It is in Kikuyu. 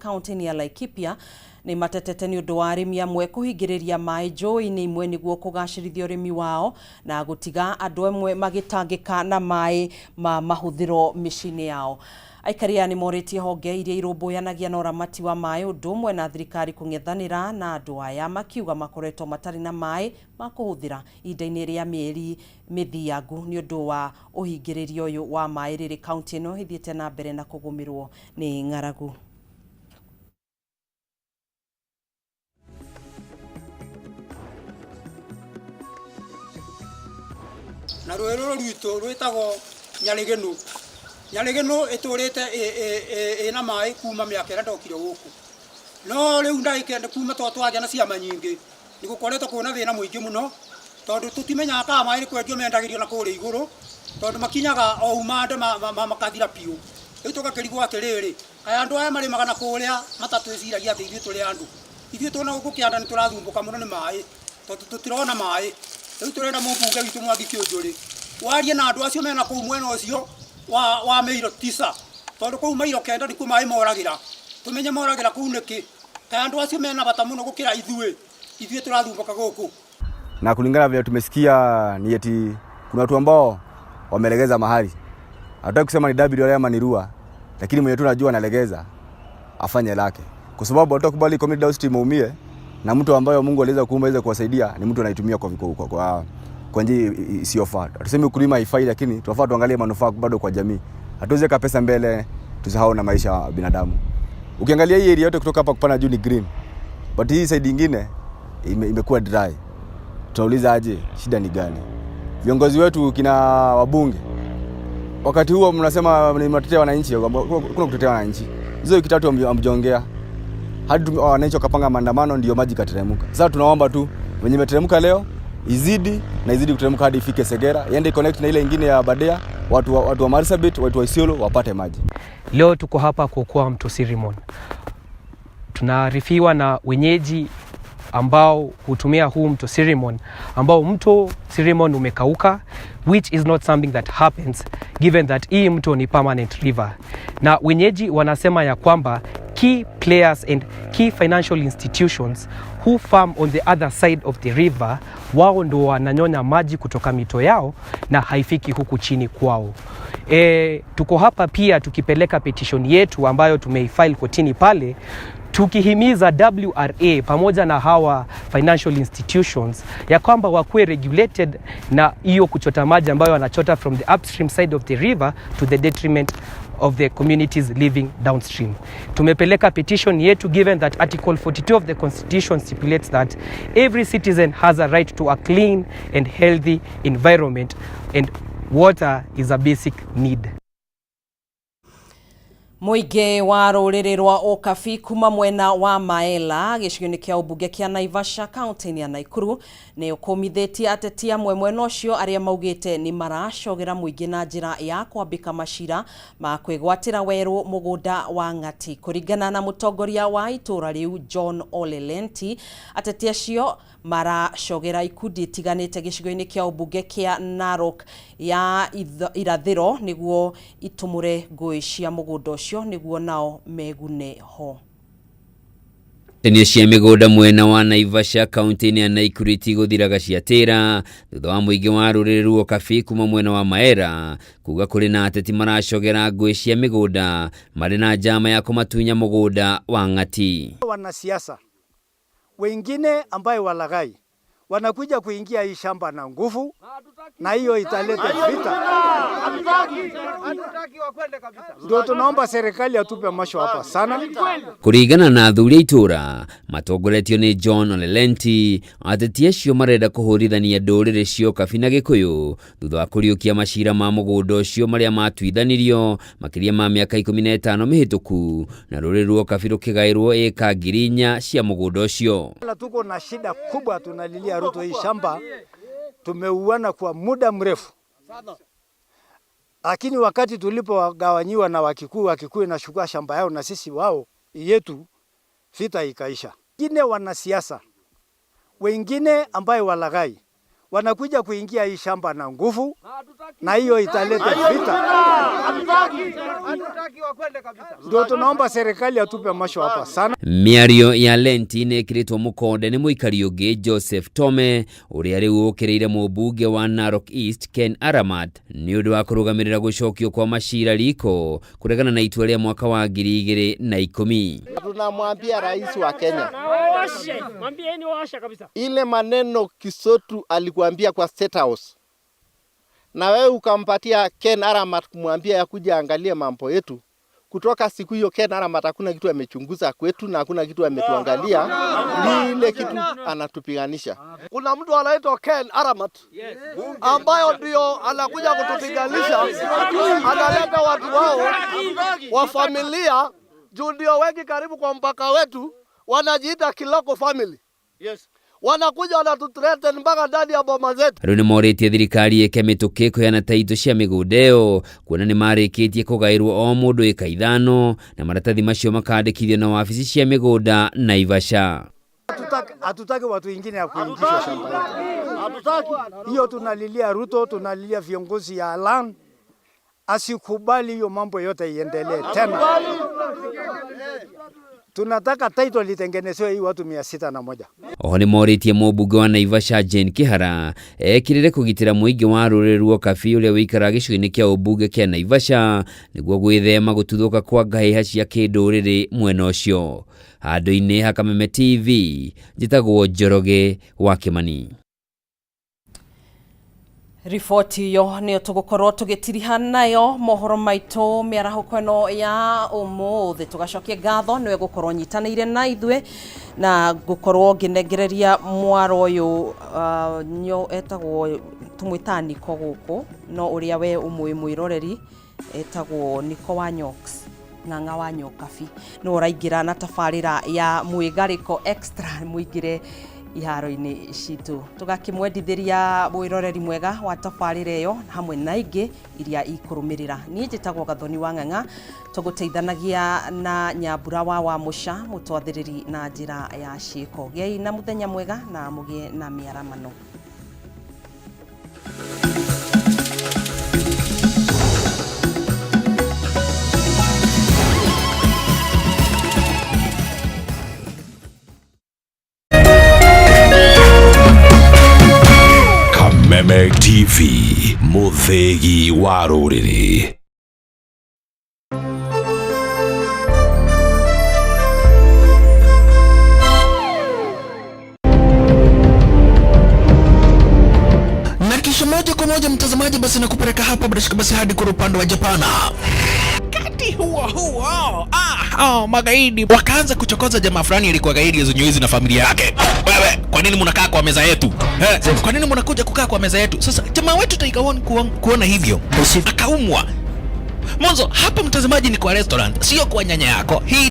kaunti-inĩ ya Laikipia nĩ matetete nĩ ũndũ wa arĩmi amwe kũhingĩrĩria maĩ njũĩ-inĩ imwe nĩguo kũgacĩrithia ũrĩmi wao na gũtiga andũ amwe magĩtangĩka na maĩ ma mahũthĩro mĩciĩ-inĩ yao. Aikari aya nĩ morĩtie honge iria irũmbũyanagia na ũramati wa maĩ ũndũ ũmwe na thirikari kũng'ethanĩra na andũ aya makiuga makoretwo matarĩ na maĩ ma kũhũthĩra ihinda-inĩ rĩa mĩeri mĩthiangu nĩ ũndũ wa ũhingĩrĩria ũyũ wa maĩ rĩrĩ kaunti ĩno ĩthiĩte na mbere na kũgũmĩrwo nĩ ng'aragu. Na rũĩ rũrũ rwitũ rwĩtagwo Nyarĩgĩnũ. Nyarĩgĩnũ ĩtũrĩte ĩna maĩ kuma mĩaka ĩrĩa ndokire gũkũ. No rĩu ndagĩka kuma twagĩa na ciama nyingĩ, nĩ gũkoretwo kwĩna thĩna mũingĩ mũno, tondũ tũtimenyaga kana maĩ nĩ kwendio mendagĩrio na kũrĩa igũrũ, tondũ makinyaga o umande makathira biũ. Rĩu tũgakĩrigwo atĩrĩrĩ, kaĩ andũ aya marĩmaga na kũrĩa matatwĩciragia atĩ ithuĩ tũrĩ andũ. Ithuĩ twĩ na gũkũ kĩanda nĩ tũrathumbũka mũno nĩ maĩ, tondũ tũtirona maĩ. Rĩu tũrenda mũmbunge witũ Mwangi Kĩũnjũrĩ, warie na andũ acio mena kũu mwena ũcio wa mĩiro tisa, tondũ kũu mairo kenda nĩkuo maĩ moragĩra. Tũmenye moragĩra kũu nĩkĩ. Kaĩ andũ acio mena bata mũno gũkĩra ithuĩ, ithuĩ tũrathumbũka gũkũ. Na kulingana vile tumesikia ni eti kuna watu ambao wamelegeza mahali. Hatutaki kusema ni WRA ama ni Rua, lakini mwenye tunajua analegeza afanye lake, kwa sababu hatutakubali community downstream iumie na mtu ambaye Mungu aliweza kuumba aweze kuwasaidia ni mtu anaitumia kwa njia isiyofaa. Hatusemi ukulima haifai, lakini tunafaa tuangalie manufaa bado kwa jamii. Hatuwezi weka pesa mbele tusahau na maisha ya binadamu. Ukiangalia hii area yote kutoka hapa kupanda juu ni green, but hii side nyingine imekuwa dry. Tunauliza aje, shida ni gani? Viongozi wetu kina wabunge, wakati huo mnasema ni mnatetea wananchi, kuna kutetea wananchi. Hizo wiki tatu hamjaongea hadi wananchi wakapanga maandamano, ndio maji ikateremka. Sasa tunaomba tu wenye imeteremka leo izidi na izidi kuteremka hadi ifike Segera, iende connect na ile ingine ya Aberdare, watu wa Marsabit, watu wa Isiolo wapate maji. Leo tuko hapa kuokoa mto Sirimon. Tunaarifiwa na wenyeji ambao hutumia huu mto Sirimon, ambao mto Sirimon umekauka, which is not something that happens given that hii mto ni permanent river. Na wenyeji wanasema ya kwamba key players and key financial institutions who farm on the other side of the river, wao ndo wananyonya maji kutoka mito yao na haifiki huku chini kwao. Tuko hapa pia tukipeleka petition yetu ambayo tumeifile kotini pale, tukihimiza WRA pamoja na hawa financial institutions ya kwamba wakuwe regulated na hiyo kuchota maji ambayo wanachota from the upstream side of the river to the detriment of the communities living downstream. Tumepeleka petition yetu given that Article 42 of the Constitution stipulates that every citizen has a right to a clean and healthy environment, and water is a basic need. Mũingĩ wa rũrĩrĩ rwa Ũkabi kuma mwena wa Maela gĩcigo-inĩ kĩa ũmbunge kĩa Naivasha kaunti-inĩ ya Nakuru nĩ ũkũmithĩtie ateti amwe mwena ũcio arĩa maugĩte nĩ maracogera mũingĩ na njĩra ya kwambĩka macira ma kwĩgwatĩra werũ mũgũnda wa Ng'ati. Kũringana na mũtongoria wa itũũra rĩu John Ole Lenti, ateti acio maracogera ikundi itiganĩte gĩcigo-inĩ kĩa ũmbunge kĩa Narok ya irathĩro nĩguo itumũre ngũĩ cia mũgũnda ũcio nĩguo nao megune ho. Tenio cia mĩgũnda mwena wa Naivasha kaunti-inĩ ya Nakuru itigũthiraga ciatĩra thutha wa mũingĩ wa rũrĩrĩ rwa Ũkabi kuma mwena wa Maera kuga kũrĩ na ateti maracogera ngũĩ cia mĩgũnda marĩ na njama ya kũmatunya mũgũnda wa Ng'ati. Wanasiasa wengine ambaye walaghai wanakuja kuingia hii shamba na nguvu, na hiyo italeta vita. Ndio tunaomba serikali atupe macho hapa sana. Kũringana na athuri a itũũra matongoretio nĩ John Ole Lenti, ateti acio marenda kũhũrithania ndũrĩrĩ cia Ũkabi na Gĩkũyũ thutha wa kũriũkia macira ma mũgũnda ũcio marĩa matuithanirio makĩria ma mĩaka 15 mĩhĩtũku na rũrĩrĩ rwa Ũkabi rũkĩgaĩrwo ĩka 4,000 cia mũgũnda ũcio. Tuko na shida kubwa, tunalilia Ruto hii shamba tumeuana kwa muda mrefu, lakini wakati tulipogawanyiwa na Wakikuyu, Wakikuyu inachukua shamba yao na sisi wao yetu, vita ikaisha. Wengine wanasiasa wengine ambaye walaghai Wanakuja kuingia hii shamba na nguvu, na hiyo italeta vita. Ndio tunaomba serikali atupe macho hapa sana. Mĩario ya Lenti nĩ ĩkĩrĩtwo mũkonde nĩ mũikari ũngĩ Joseph Tome ũrĩa rĩu ũkĩrĩire mũmbunge wa Narok East Ken Aramat nĩ ũndũ wa kũrũgamĩrĩra gũcokio kwa macira riko kũregana na itua rĩa mwaka wa 2010. Tunamwambia rais wa Kenya ile maneno Kisotu alikuambia kwa State House, na wewe ukampatia Ken Aramat kumwambia yakuja angalie mambo yetu. Kutoka siku hiyo Ken Aramat hakuna kitu amechunguza kwetu na hakuna kitu ametuangalia, ni ile kitu anatupiganisha. Kuna mtu anaitwa Ken Aramat ambayo ndio anakuja kutupiganisha, analeta watu wao wa familia juu ndio wengi karibu kwa mpaka wetu, wanajiita Kiloko family. Wanakuja wanatuthreaten mpaka ndani ya boma zetu. Rĩu nĩ morĩtie thirikari ĩke mĩtũkĩ kũheana taitũ cia mĩgũnda ĩyo kuona nĩ marĩkĩtie kũgaĩrwo o mũndũ ĩka 5 na maratathi macio makandĩkithio na wabici cia mĩgũnda Naivasha. Hatutaki watu wengine ya kuingishwa shamba yetu. Hiyo tunalilia Ruto, tunalilia viongozi ya land, asikubali hiyo mambo yote iendelee tena. Tunataka title litengenezewe hii watu 601. Oho nĩ morĩtie mũmbunge wa Naivasha Jane Kihara ekĩrĩre kũgitĩra mũingĩ wa rũrĩrĩ rwa Ũkabi ũrĩa ũikaraga gĩcigo-inĩ kĩa ũmbunge kĩa Naivasha nĩguo gwĩthema gũtuthũka kwa ngahĩha cia kĩndũrĩrĩ mwena ũcio. Handũ-inĩ ha Kameme TV njĩtagwo Njoroge wa Kĩmani. Riboti iyo nĩyo tũgũkorwo tũgĩtiriha nayo mohoro maitũ mĩarahũko ĩno ya ũmũthĩ. Tũgacokia ngatho nĩwe gũkorwo nyitanĩire na ithuĩ na gũkorwo ngĩnengereria mwaro ũyũ nyo etagwo tũmwĩtaga Niko gũkũ, no ũrĩa we ũmũĩ mwĩroreri etagwo Niko wa Nyoks, Ng'ang'a wa Nyokabi, nĩwe ũraingĩra na tabarĩra ya Mwĩgarĩko Extra mũingĩre iharo-inĩ citũ. Tũgakĩmwendithĩria mwĩroreri mwega wa tabarĩra ĩyo hamwe na ingĩ iria ikũrũmĩrĩra. Niĩ njĩtagwo Gathoni wa Ng'ang'a, tũgũteithanagia na Nyambura wa Wamũca mũtwathĩrĩri na njĩra ya ciĩko. Gĩai na mũthenya mwega na mũgĩe na mĩaramano. Kameme TV, mũthĩgi wa rũrĩrĩ. Na kisha moja kwa moja mtazamaji, basi nakupeleka hapa bila shaka basi hadi kwa upande wa Japana. Wakati huo huo, magaidi wakaanza kuchokoza jamaa fulani alikuwa gaidi ya na familia yake. Wewe, kwa nini mnakaa kwa meza yetu? Kwa nini mnakuja kukaa kwa meza yetu? Sasa jamaa wetu Tiger One kuona hivyo akaumwa. Mwanzo hapa mtazamaji ni kwa restaurant, sio kwa nyanya yako. Hii